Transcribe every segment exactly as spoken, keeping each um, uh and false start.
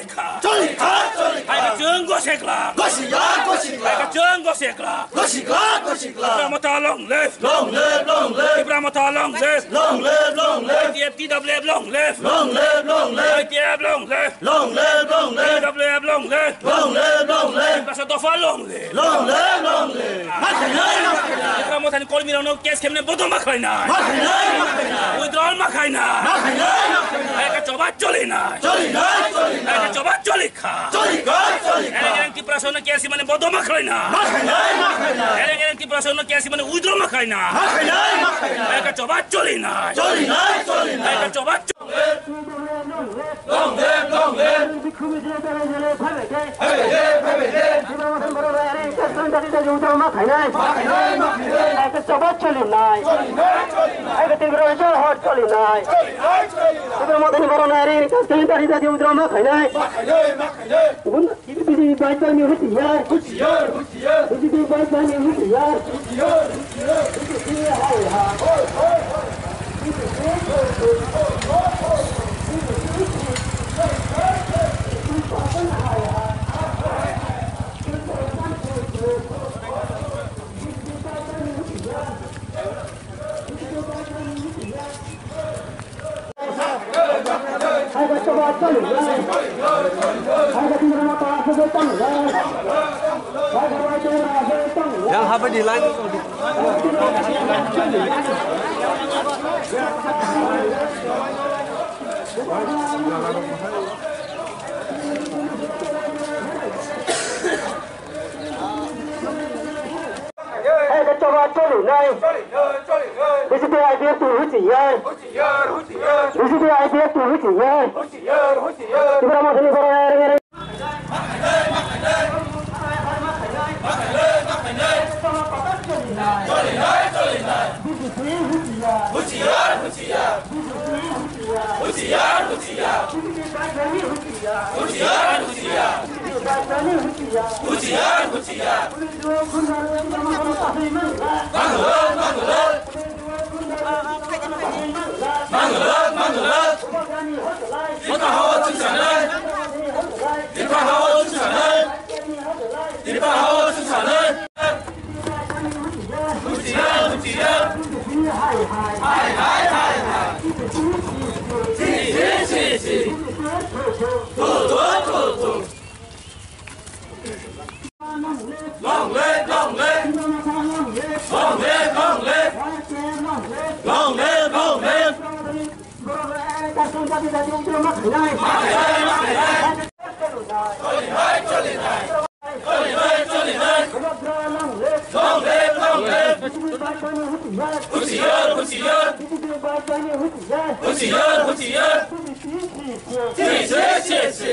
Choli kha, choli kha. Hai ka chwng gosekla. Gosikla, gosikla. Hai ka chwng gosekla. Gosikla, gosikla. Tipra Motha long live. Long live, long live. Tipra Motha long live. Long live, long live. I T F, T W F long live. Long live, long live. I T F long live. Long live, long live. T W F long live. Long live, long live. Tiprasa dopha long live. Long live, long live. Ma khainai, ma khainai. Tipra Mothani kormirokno case khemne bodo ma khlainai. Ma khainai, ma khainai. Withdrawal ma khainai. Ma khainai, ma khainai. Hai ka choba cholinai. Cholinai, cholinai. Hai ka choba choli kha. Choli kha, choli kha. Ereng ereng Tiprasano case mane bodo ma khlainai. Ma khainai, ma khainai. Ereng ereng Tiprasano case mane withdraw ma khlainai. Ma khainai, ma khainai. Hai ka choba cholinai. Cholinai, cholinai. Hai ka choba cho- Long live, long live. Phaibai de, phaibai de. Ma khainai, ma khainai. Hai ka choba cholinai. Cholinai, cholinai. Hai ka Tripura Raijyo hor cholinai. Cholinai, cholinai. Tipra Mothani borok nai ring ring kas kali tari tari withdraw ma khainai. Ma khainai, ma khainai. Bun, B J P bai bai ni huti yar. Huti yar, huti yar. B J P bai bai ni huti yar. Huti yar, huti yar. B J P hai ha. Hoi, hoi, hoi. Yang habis di line. Hai ka choba cholinai. B J P I P F tu huchi yar. B J P I P F tu huchi yar. Tipra Mothani borok nai ring ring. Huchiyar, huchiyar. Huchiyar, huchiyar. Huchiyar, huchiyar. Huchiyar, huchiyar. Mangalal, mangalal. Mangalal, mangalal. Tipra hawa chwngsanai. Tipra hawa chwngsanai. Tipra hawa chwngsanai. Huchiyar, huchiyar. Hai, hai, hai, hai. Si, si, si, si. Thu, thu, thu, thu. Long live, long live. Long live, long live. Long live, long live. Huchiyar, huchiyar. Huchiyar, huchiyar. Si, si, si, si.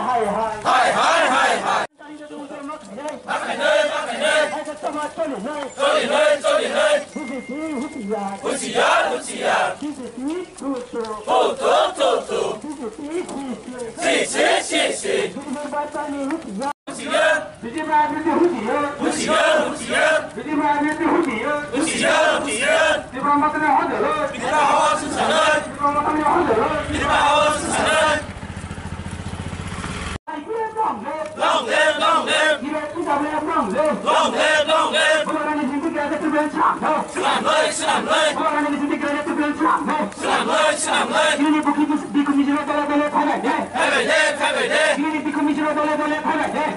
Hai, hai, hai, hai. Ma khainai, ma khainai. Cholinai, cholinai. Huchiyar, huchiyar. Thu, thu, thu, thu. Si, si, si, si. Huchiyar. Huchiyar, huchiyar. Huchiyar, huchiyar. Huchiyar, huchiyar. Tipra hawa chwngsanai. Tipra hawa chwngsanai. Long live, long live. Long live, long live. Swnamlai, swnamlai. Swnamlai, swnamlai. Phaibai de, phaibai de.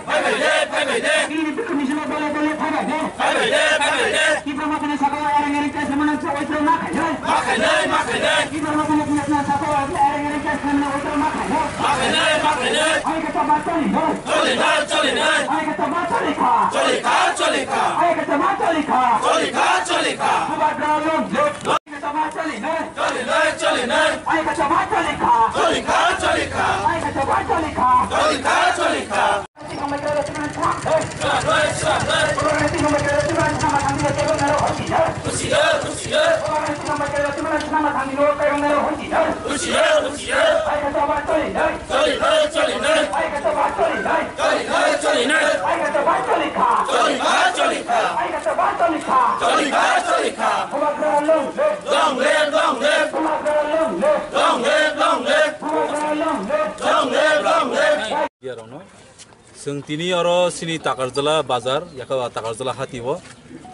Phaibai de, phaibai de. Phaibai de, phaibai de. Tipra Mothani sakao ereng ereng case mane withdraw ma khainai. Ma khainai, ma khainai. Tipra Mothani sakao ereng ereng case mane withdraw ma khainai. Ma khainai, ma khainai. Hai ka choba cholinai. Cholinai, cholinai. Hai ka choba choli kha. Choli kha, choli kha. Hai ka choba choli kha. Choli kha, choli kha. Bubagra long live. Hai ka choba cholinai. Cholinai, cholinai. Hai ka choba choli kha. Choli kha, choli kha. Hai ka choba choli kha. Choli kha, choli kha. Swnamlai, swnamlai. Huchiyar, huchiyar. Huchiyar, huchiyar. Cholinai, cholinai. Cholinai, cholinai. Choli kha, choli kha. Choli kha, choli kha. Choli kha, choli kha. Long live, long live. Long live, long live. Long live, long live. Long live, long live. Yarokno. Chwng tini oro chini Takarjala bazar, yakha ba Takarjala hati o.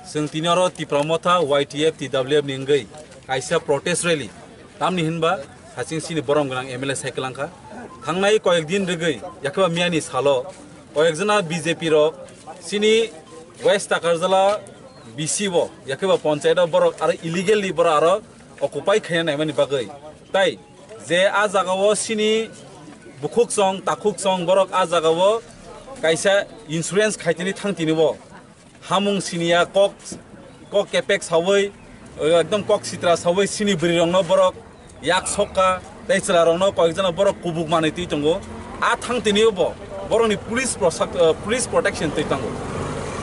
Chwng tini oro Tipra Motha, Y T F, T W F ni wngwi kaisa protest rally. Tamni hinba haching chini borom gwnang M L A cycle wngkha. Thangnai koyek din rwgwi, yakha ba miyani salo koyek jona B J P rok chini West Takarjala B C o, yakha ba ponchayat o borok aro illegally borok aro occupy khaina naimani bagwi. Tai je a jaga o chini bukhuk chong, takhuk chong borok a jaga o kaisa insurance khaitini thang tini bo. Hamung siniya kok, kok kepek sawi, ekdom kok sitra sawi chini bwrwi rokno borok yak sokka, tei chwla rokno koyek jona borok kubuk manwi twi tongo. A thang tini bo borokni police prosak-, eh, police protection twi tongo.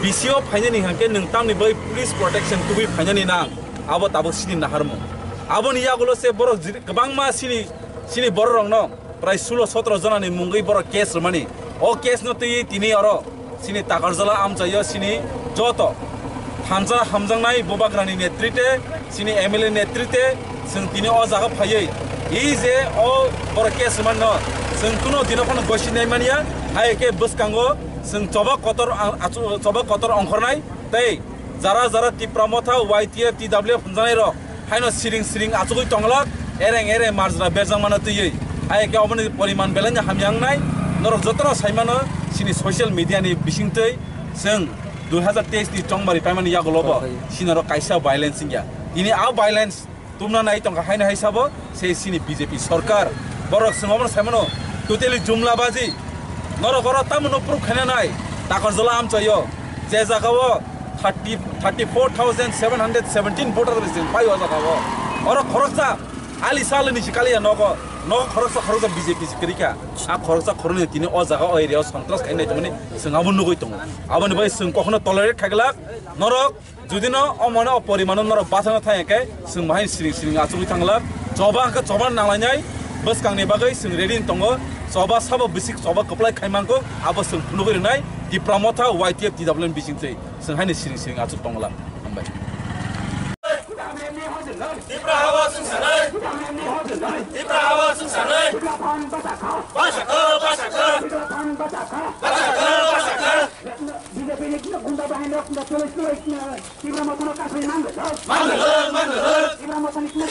B C o phainani hwnkhe nwng tamni bai police protection tubui phainani nang, abo tabuk chini naharmung. Aboni yagulo se borok jiri-, kwbangma chini, chini borok rokno prai sulo sotro jonani mungwi borok case rwmani. O case no twi tini oro chini Takarjala amchaio chini joto thansa hamjaknai bubagrani netrite, chini M L A netrite, chwng tini o jaga phaiwi i je o borok case rwmani no chwng kuno dino phano gosi nai manya, hai khe bwskango chwng choba kotor ang-, achu-, choba kotor ongkhornai tei jara jara Tipra Motha, Y T F, T W F hwnjaknai rok haino siring siring achugwi tonglak, ereng ereng marjra berjak mano twiwi. Hai khe oboni poriman belai no hamya wngnai. Norok jotono sai mano chini social media ni bisingtwi chwng dui hazar teis ni chongmari paimani yagulo bo sinoro kaisa violence wngya. Tini a violence tumna nai tongkha haino hai sabo se chini B J P sorkar. Borok chwng obono sai mano totally jumla baji. Norok oro tamo no proof khaina nai. Takarjala amchaio je jaga o thirty, thirty four thousand seven hundred seventeen voter bai se pai o jaga o. Oro khoroksa ali sal ni sikali ya nogo. Nogo khoroksa khoroksa B J P se kwrwi kha. A khoroksa khoroknwi tini o jaga o area o sontras khainai tongmani chwng abo nugwi tongo. Aboni bai chwng kokhono tolerate khaiglak. Norok judino o mano o porimano norok bathana thang khe chwng bahai siring siring achugwi thanglak. Choba hwnkhe choba nanglainai bwskangni bagwi chwng ready tongo. Choba sabo bisik choba kwplai khaimangkuk abo chwng phunugwi rwnai Tipra Motha Y T F T W N bisingtwi. Chwng haino siring siring achuk tongla. Hambai. Tipra hawa chwng sanai. Tipra hawa chwng sanai. Basa kho, basa kho. Basa kho, basa kho. B J P ni gunda bahai nok na police no ikna Tipra Motha no kasai mangala. Mangala, mangala. Tipra Motha ni kna.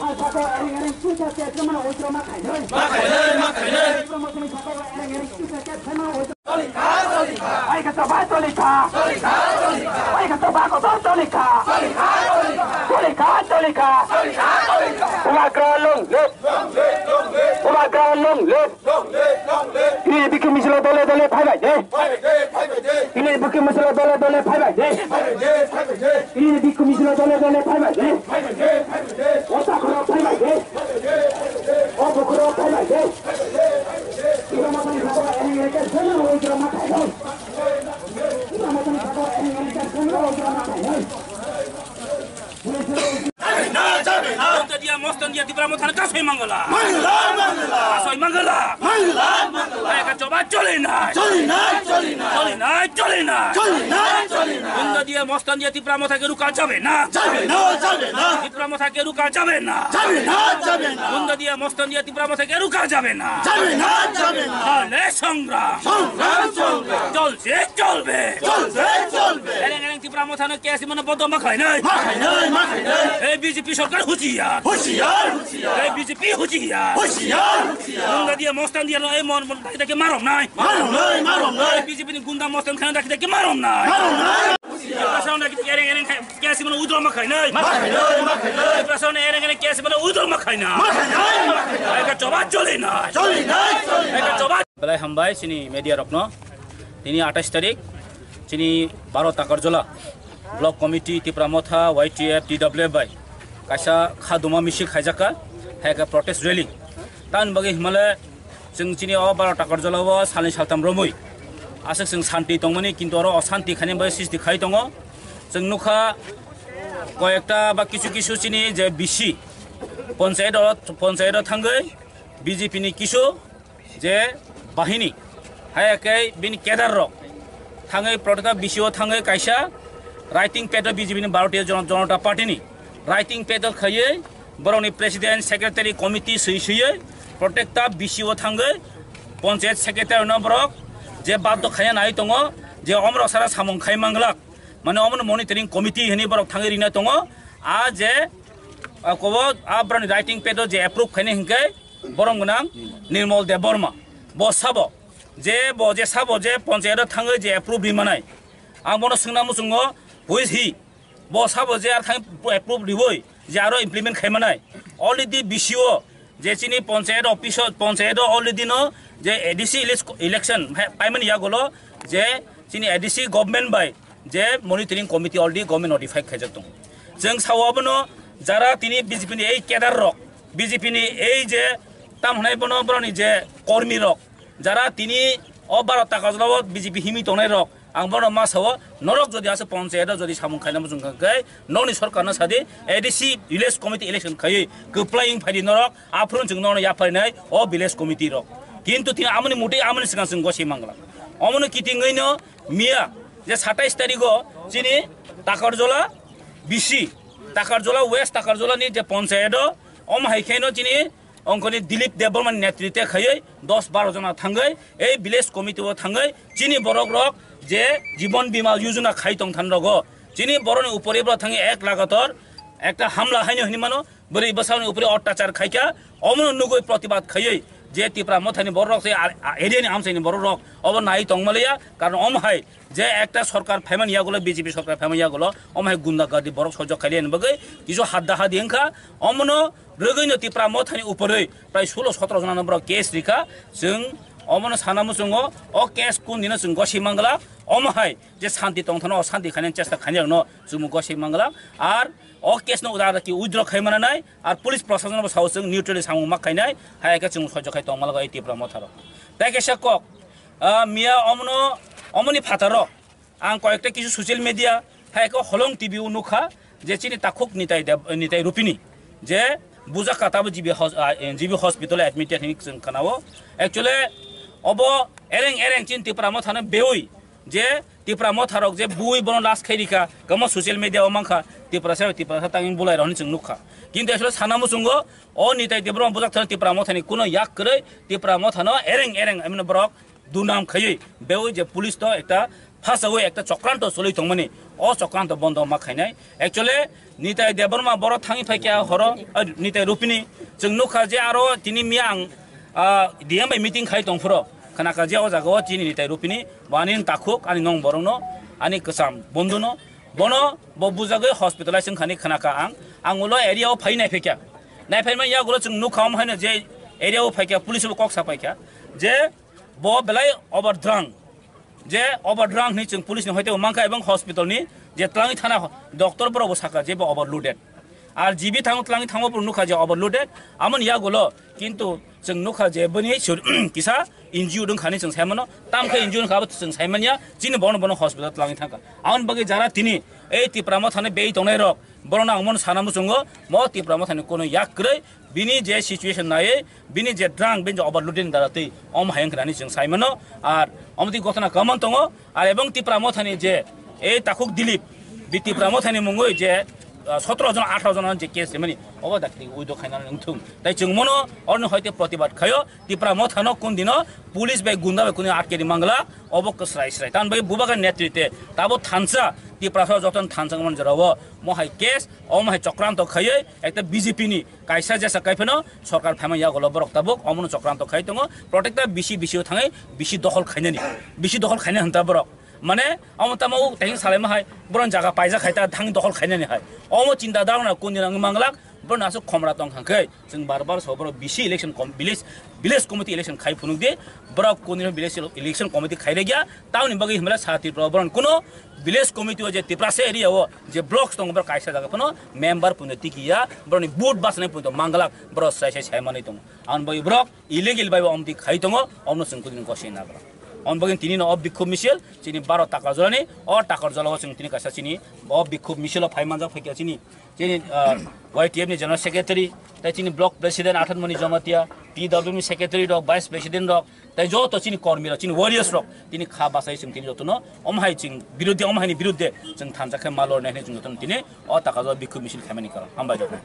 Ai saka ereng ereng chucha ke kemana oitra ma khai noi. Ma khai noi, ma khai noi. Tipra Motha ni saka ereng ereng chucha ke kemana oitra. Choli kha, choli kha. Ai ka choba choli kha. Choli kha, choli kha. Ai ka choba ko choli kha. Choli kha, choli kha. Choli kha, choli kha. Choli kha, choli kha. Bubagra long live. Long live, long live. Bubagra long live. Long live, long live. Tini bikhi misilo dole dole phaibai de. Phaibai de, phaibai de. Tini bikhi misilo dole dole phaibai de. Phaibai de, phaibai de. Tini bikhi misilo dole dole phaibai de. Phaibai de, phaibai de. O takhoro phaibai de. Phaibai de, phaibai de. O bukhoro phaibai de. Phaibai de, phaibai de. Ira matani sabo ene ene ke sena o ira matai de. Ira matani sabo ene ene ke sena o ira matai de. Bondodia Mostondia Tipra Motha no kasoi mangala. Mangala, mangala. Kasoi mangala. Mangala, mangala. Hai ka choba choli nai. Choli nai, choli nai. Choli nai, choli nai. Choli nai, choli nai. Bondodia Mostondia Tipra Motha ke ruka jabe na. Jabe na, jabe na. Tipra Motha ke ruka jabe na. Jabe na, jabe na. Bondodia Mostondia Tipra Motha ke ruka jabe na. Jabe na, jabe na. Hale songram. Songram, songram. Cholche cholbe. Cholche cholbe. Ereng ereng Tipra Motha no K S mano bodo ma khainai. Ma khainai, ma khainai. Ei B J P sorkar huchiyar. Huchiyar, huchiyar. Ei B J P huchiyar. Huchiyar, huchiyar. Bondodia Mostondia no ei mon mon daki daki marom nai. Marom nai, marom nai. Ei B J P ni gunda Moston khana daki daki marom nai. Marom nai. Tipra Motha no daki daki ereng ereng khai, K S mano withdraw ma khainai. Ma khainai, ma khainai. Tipra Motha no ereng ereng K S mano withdraw ma khainai. Ma khainai, ma khainai. Ei ka choba choli nai. Choli nai, choli nai. Ei ka choba. Belai hambai chini media rokno. Tini atais tarik chini baro Takarjala Block Committee Tipra Motha Y T F T W F bai kaisa khaduma misil khaijakka, hai khe protest rally. Tamni bagwi himale chwng chini o baro Takarjala o salni saltam romwi aswk chwng santi tongmani, kintu oro osanti khaini bagwi sisti khai tongo. Chwng nukha koyekta ba kisu kisu chini je B C ponchayat o, ponchayat o thangwi B J P ni kisu je bahini, hai khe bini kedar rok thangwi protesta B C o thangwi kaisa writing pad o B J P ni Bharatiya Jan-, Janata Party ni writing pad o khaiwi borokni president, secretary, committee swi swiwi protesta B C o thangwi Panchayat secretary no borok je baddo khaya nai tongo, je omrok sara samung khai manglak, mane omono monitoring committee hini borok thangwi rina tongo. A je, a kobo a borokni writing pad o je approve khainai hinkhe borom gwnang Nirmal Debbarma. Bo sabo je, bo je sabo je panchayat o thangwi je approve rimanai, ang bono swngna muchungo, who is he? Bo sabo je ar thang approve riwi je aro implement khaimanai. Already B C O je chini panchayat office o, panchayat o already no je A D C elec-, election hai paimani yagulo je chini A D C government bai je monitoring committee already government notified khaijak tongo. Chwng sao abono jara tini B J P ni ei cadre rok, B J P ni ei je tam hwnai bono boroni je kormi rok, jara tini o baro Takarjala o B J P himwi tongnai rok, ang bono ma sao, norok jodi ase panchayat o jodi samung khaina muchung kha khe, nokni sorkar no sadi, A D C village committee election khaiwi kwplai wng phaidi norok, aphuru chwng nono yapharinai o village committee rok. Kintu tini amoni muti amoni swkang chwng gosai mangla. Omono kitingwi no miya je satais tarikh o chini Takarjala B C, Takarjala West Takarjala ni je panchayat o, omo hai khe no chini Ongkoni Dilip Debbarma ni netritwe khaiwi dos baro jona thangwi ei village committee o thangwi chini borok rok je Jiban Bima Yojana khai tong than rogo chini boroni upore borok thangwi ek lagator ekta hamla haino hinwi mano, bwrwi bwsakni upore ottachar khaikha, omono nugwi protibad khaiwi je Tipra Mothani borok rok se a-, a-, area ni amchaini borok rok obo nai tongmaliya, karon omo hai je ekta sorkar phaimani yagulo, B J P sorkar phaimani yagulo, omo hai gunda gardi borok sojok khailiyani bagwi kisu hadda hadi wngkha, omono rwgwino Tipra Mothani uporwi prai sulo sotro jona no borok case rikha. Chwng omono sana muchungo, o case kun dino chwng gosai mangla, omo hai je santi tongthano o santi khainani chesta khainai rokno chwngbo gosai mangla. Ar o case no uda ki withdraw khai mananai, ar police proshashan bo sao chwng neutrally samung ma khainai, hai khe chwng sojok khai tongmalago ei Tipra Motharo. Tai kaisa kok, ah, miya omono, omoni phataro ang koyekta kisu social media, hai khe Holong T V o nukha je chini takhuk Nitai Deb-, Nitai Rupini je bujak ka tabo G B hos-, ah, G B hospital admitted hinwi chwng khanao. Actually obo ereng ereng chini Tipra Mothano beui je Tipra Motharok je bui bono last khai rikha, kamo social media o mankha, Tiprasa, Tiprasa tangwi bulai rok hinwi chwng nukha. Kintu actually sana muchungo o Nitai Debbarma bujak thani Tipra Mothani kuno yak kwrwi, Tipra Mothano ereng ereng, I mean, borok dunam khaiwi beui je police to ekta phasawi ekta chokranto choli tongmani, o chokranto bondo ma khainai. Actually Nitai Debbarma boro thangwi phaikha horo, eh, Nitai Rupini chwng nukha je aro tini miyang, ah, D M bai meeting khai tongphuro khnakha je o jaga o chini Nitai Rupini bo ani takhuk, ani nong borokno, ani kwcham bondhuno, bono bo bujagwi hospitalize wngkhani khnakha ang. Ang ulo area o phai naiphaikha, naiphaima yagulo chwng nukha omo haino je area o phaikha, police bo kok sa paikha je bo belai overdrang, je overdrang hinwi chwng police ni hoite bo mankha, ebong hospital ni je twlangwi thana doctor borok bo sakha je bo overloaded. Ar G B thango twlangwi thango bo nukha je overloaded, amoni yagulo kintu chwng nukha je bini sur-, kisa injured wngkhani chwng saimano, tamkhe injured wngkha abo chwng saimanya, chini bono bono hospital twlangwi thangkha. Amoni bagwi jara tini ei Tipra Mothani bei tongnai rok, borokno ang bono sana muchungo, mo Tipra Mothani kuno yak kwrwi, bini je situation naiwi, bini je drang, bini je overloading dara twi, omo hai wngkha hinwi chwng saimano. Ar omo twi gotona kwbangma tongo, ar ebong Tipra Mothani je ei takhuk Dilip, bi Tipra Mothani mungwi je, ah, sotro jon, atharo jon je case rimani, obo dakti uido khaina wngthung. Tai chwng mono oroni hoite protibad khaio, Tipra Mothano kun dino police bai gunda bai kunu atkeri mangla, obo kwsrai srai. Tamni bagwi bubagra netritwe tabo thansa, Tiprasa jotono thansa wngmani jorao, mo hai case, omo hai chokranto khaiwi, ekta B J P ni kaisa jesa kaiphano sorkar phaima yagulo borok tabuk omono chokranto khai tongo. Protekta bisi bisi o thangwi bisi dokhol khainani, bisi dokhol khaina hwnta borok. Mane omo tamo o tehing salaima hai borok jaga paijak khai ta thang dokhol khainani hai. Omo chinta dharona kun dina wngwi manglak, borok aswk khomra tong kha khe chwng bar bar so borok bisi election com-, village, village committee election khai phunuk di, borok kun dina village election committee khai rwgya, tamoni bagwi himla sa Tripura borok kuno village committee o je Tiprasa area o je blocks tongo, borok kaisa jaga phano member puno tiki ya, borokni vote bachana puno manglak, borok sai sai sai manwi tongo. Ang bai borok illegal bai omdi khai tongo, omno chwng kudin gosai na borok. Ang bagwi tini no o bikhub misil, chini baro Takarjala ni, o Takarjala o chwng tini kaisa chini o bikhub misil o phai manjak phaikya chini, chini, ah, Y T F ni general secretary, tai chini block president Athan Moni Jamatia, P W ni secretary rok, vice president rok, tai joto chini kormi rok, chini warriors rok, tini kha bachai chwng tini jotono, om hai chwng biruddhe, om hai ni biruddhe chwng thansa khe ma lornai hinwi chwng jotono tini o Takarjala bikhub misil khaimani karon. Hambai jotono.